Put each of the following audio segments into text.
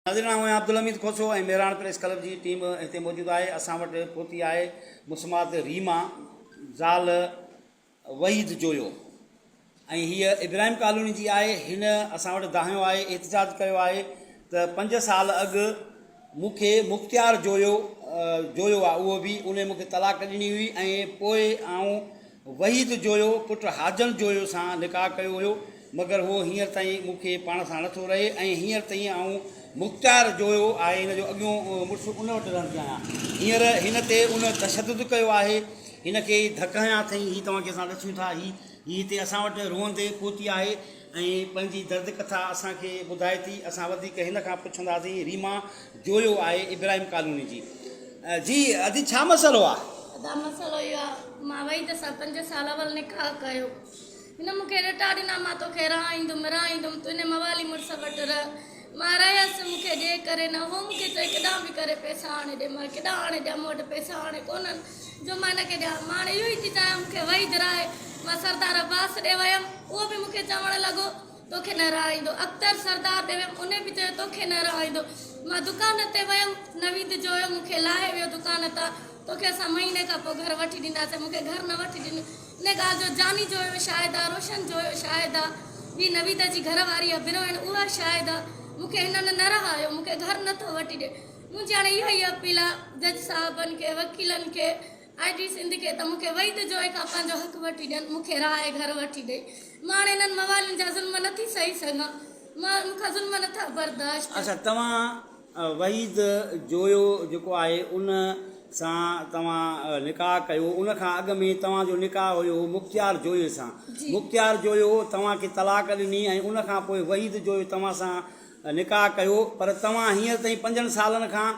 ناظرين آئون آهيان عبدالحميد کوسو ۽ مهراڻ پريس ڪلب جي ٽيم هتي موجود آهي اسان وٽ پهتي آهي مسمات ريما زال وحيد جويو ۽ هيء ابراهيم ڪالوني جي آهي هن اسان وٽ دانهيو آهي احتجاج ڪيو آهي ته پنج سال اڳ مون کي مختيار جويو جويو آهي اهو به ان مون کي طلاق ڏني هئي ۽ پوء آئون وحيد جويو پٽ حاجن جويو سان نڪاح ڪيو هيو، مگر هو هينئر تائين مون کي پاڻ سان نٿو رهي ۽ هينئر تائين آئون مختيار جويو آهي هن جو اڳيون مڙس ان وٽ رهندي آهيان. هينئر هن تي ان تشدد ڪيو آهي، هن کي ڌڪ هنيا اٿئين، هي توهان کي اسان ڏسيون ٿا، هي هي هتي اسان وٽ روئندي پهتي آهي ۽ پنهنجي درد ڪٿا اسان کي ٻڌائي ٿي، اسان وڌيڪ هن کان پڇنداسين، ريما جويو آهي ابراهيم ڪالوني جي. جي ادي ڇا مسئلو آ؟ ادا مسئلو اهو آ مان وحيد سان پنج سال اول نڪاح ڪيو هن مون کي رٽا ڏنا مان توکي رهائيندم رهائيندم تون ان موالي مڙس وٽ رهه مان رهيس مون کي ڏي ڪري نه هو مون کي چئي ڪيڏانهن به ڪري پئسا آڻي ڏي مان ڪيڏانهن آڻي ڏيان مون وٽ پئسا هاڻي ڪونهن جو مان هن کي ڏيان مان هاڻي اهو ئي ٿي چاهيان مون کي وحيد رهائي مان سردار عباس ڏي ويم اهو به مون کي چوڻ لڳو توکي نه رهائيندو. اختر سردار ڏي ويم، انهي به چيو توکي نه رهائيندو. مان دڪان تي ويم، نويد جويو مون کي لاهي ويو دڪان تان، توکي اسان مهيني کان پوء گهر وٺي ڏينداسين، مون کي گهر نه وٺي ڏنو. انهي ڳالهه جو جاني جويو شاهد آ، روشن جويو شاهد آ، ٻي نويد جي گهر واري آ بروهڻ اها شاهد آ، مون کي هنن نه رهايو، مون کي گهر نه ٿو وٺي ڏي. منهنجي هاڻي اها ئي اپيل آ جج صاحبن کي، وڪيلن کي، آء جي سنڌ کي ته مون کي وحيد جوئي کان پنهنجو حق وٺي ڏين، مون کي رهائي گهر وٺي ڏئي. مان هاڻي انهن موالين جا ظلم نه ٿي سهي سگهان. مان مون کان ظلم نه ٿا برداشت ٿين. اڇا توهان وحيد جويو جيڪو آهي ان سان توهان نڪاح ڪيو ان کان اڳ ۾ توهان جو نڪاح هيو مختيار جويي سان مختيار جويو توهان کي طلاق ڏني ۽ ان کان پوء وحيد جويو توهان سان نڪاح ڪيو پر توهان هينئر تائين پنجن سالن کان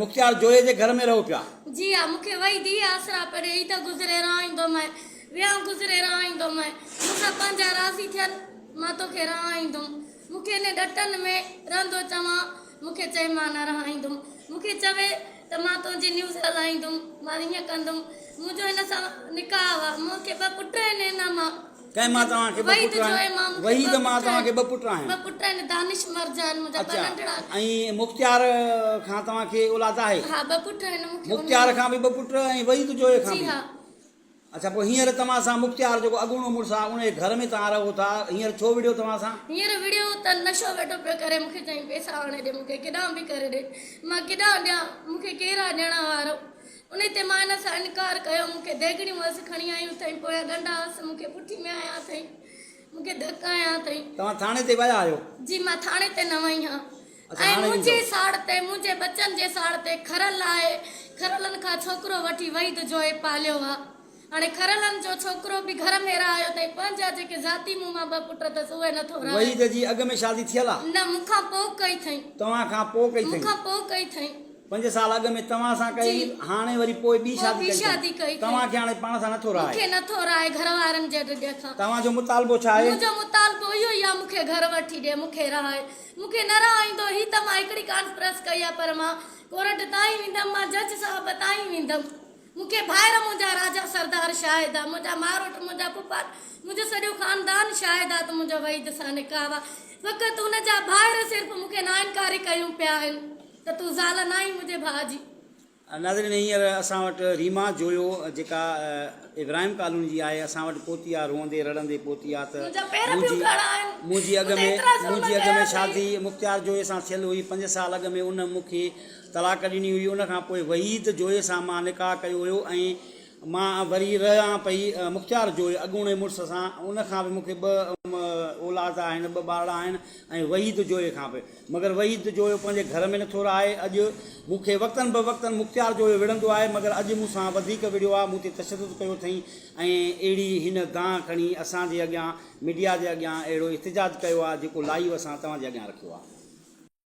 مختيار جويي جي گهر ۾ رهو پيا. جي ها، مون کي وئي ڌيء آسرا پڙهي عيد گذري رهائيندومانء، ويانهه گذري رهائيندومانء، مون کان پنهنجا راضي ٿين، مان توکي رهائيندم. مون کي انهي ڏٽن ۾ رهندو چوان، مون کي چئي مان نه رهائيندم. مون کي چوي ته مان تنهنجي نيوز هلائيندم، مان ائين ڪندم. منهنجو هن سان نڪاح آ، مون کي ٻه پٽ آهن هن مان. ڪنهن مان توهان کي ٻه پٽ آهن؟ وحيد مان توهان کي ٻه پٽ آهن. ٻه پٽ آهن دانش مرجان منهنجا ٻه ننڍڙا. اڇا ۽ مختيار کان توهان کي اولاد آهي؟ ها ٻه پٽ آهن مون کي. مختيار کان به ٻه پٽ ۽ وحيد جويي کان به؟ جي ها. اڇا پوء هينئر توهان سان مختيار جيڪو اڳوڻو مڙس آهي ان جي گهر ۾ توهان رهو ٿا هينئر ڇو وڙهيو توهان سان؟ هينئر وڙهيو ته نشو ويٺو پيو ڪري مون کي چيائين پئسا آڻي ڏي مون کي ڪيڏانهن به ڪري ڏي مان ڪيڏانهن ڏيان مون کي ڪير آهي ڏيڻ وارو. انهي تي مان هن سان انڪار ڪيو، مون کي ديڳڙيون هس کڻي آيون اٿئين، پويان ڏنڊا هس مون کي پٺي ۾ هنيا اٿئين، مون کي ڌڪ هنيا اٿئين. توهان ٿاڻي تي ويا آهيو؟ جي مان ٿاڻي تي نه وئي هان. اڇا ۽ هاڻي منهنجي ويندؤ. ساڙ تي، منهنجي ٻچن جي ساڙ تي کرل آهي، کرلن کان ڇوڪرو وٺي وحيد جوئي پاليو آ. هاڻي کرلن جو ڇوڪرو به گهر ۾ رهايو اٿئين، پنهنجا جيڪي ذاتي مون مان ٻه پٽ اٿس اهي نٿو رهائي. وحيد جي اڳ ۾ شادي ٿيل آ؟ نه، مون کان پوء ڪئي اٿئين. توهان کان پوء ڪئي مون اٿئين؟ کان پوء ڪئي اٿئين. پنج سال اڳ ۾ توهان سان ڪئي، هاڻي وري پوء ٻي شادي ڪئي اٿئي. توهان کي هاڻي پاڻ سان نٿو مون رهائي. کي نٿو رهائي گهر وارن جي ڊڄ کان. توهان جو مطالبو ڇا آهي؟ منهنجو مطالبو اهو ئي آهي مون کي گهر وٺي ڏي، مون کي رهائي. مون کي نه رهائيندو هي ته مان هڪڙي ڪانفرنس ڪئي آهي پر مان ڪورٽ تائين ويندم، مان جج صاحب تائين ويندم. مون کي ڀائر منهنجا راجا سردار شاهد آ، منهنجا ماروٽ، منهنجا پڦاٽ، منهنجو سڄو خاندان شاهد آ ته منهنجو وحيد سان نڪاح آ. فقط ان جا ڀائر صرف مون کي ناانڪاري ڪيون پيا آهن. ته تون زال ناهين منهنجي ڀاء جي. ناظرين هينئر اسان وٽ ريما جويو جيڪا ابراهيم ڪالوني جي آهي اسان وٽ پهتي آ روئندي رڙندي پهتي آ ته منهنجا پير پيون کڙا آهن منهنجي اڳ مون تي ۾ ايترا ظلم منهنجي اڳ ڪيا ۾ اٿئي. شادي مختيار جويي سان ٿيل هئي پنج سال اڳ ۾ ان مون کي طلاق ڏني هئي ان کان پوء وحيد جويي سان مان نڪاح ڪيو هيو ۽ مان وري رهان پئي مختيار جويو اڳوڻي مڙس سان ان کان به مون کي ٻه اولاد آهن ٻه ٻارڙا آهن ۽ وحيد جويي کان به مگر وحيد جويو پنهنجي گهر ۾ نٿو رهائي. اڄ مون کي وقتن به وقتن مختيار جويو وڙهندو آهي، مگر اڄ مون سان وڌيڪ وڙهيو آهي، مون تي تشدد ڪيو اٿئين ۽ اهڙي هن دانهن کڻي اسان جي اڳيان ميڊيا جي اڳيان اهڙو احتجاج ڪيو آهي، جيڪو لائيو اسان توهان جي اڳيان رکيو آهي.